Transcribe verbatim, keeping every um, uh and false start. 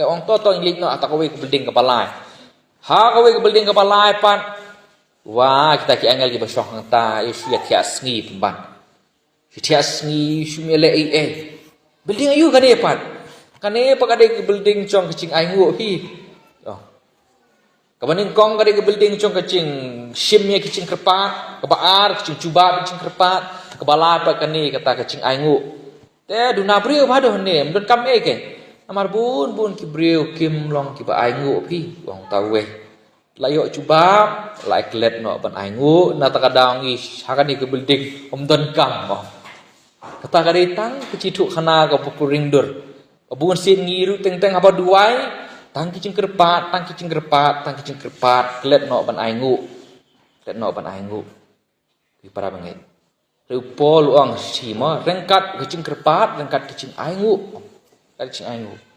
Ong to to ngi leit noh ha kawei ka building kaba lai. Ha kawei ka building kaba lai pat. Wa kita ki angel kiba shong hangta, ïa shu ïa thiah sngi pynban. Shu thiah sngi, shu ïa leh ei ei. Building aïu kane pat? Kane pat ka dei ka building jong ka jingainguh phi. Oh. Kaba nyngkong ka dei ka building jong ka jingshim ïa ki jingkyrpad, kaba ar ka jingjubab ïa ki jingkyrpad, kaba lai pat kane kata ka jingainguh. Te duna briew ba haduh ne, ym donkam ei keiñ. Namar bun bun ki briew kim long kiba ainguh phi, ong ta uwei. La ïoh jubab, la klet noh ban ainguh, na kata ka daw ngi ha kane ka building, ym donkam mo. Kata ka dei tang ka jingïathuhkhana kaba puring dur. Bun sien ngi ruh teng teng haba duwai, tang ki jingkyrpad, tang ki jingkyrpad, tang ki jingkyrpad, klet noh ban ainguh. Klet noh ban ainguh. Ki para bangeit. Ri u Paul u ong shi mo, ryngkat ka jingkyrpad, ryngkat ka jingainguh. Ka jingainguh.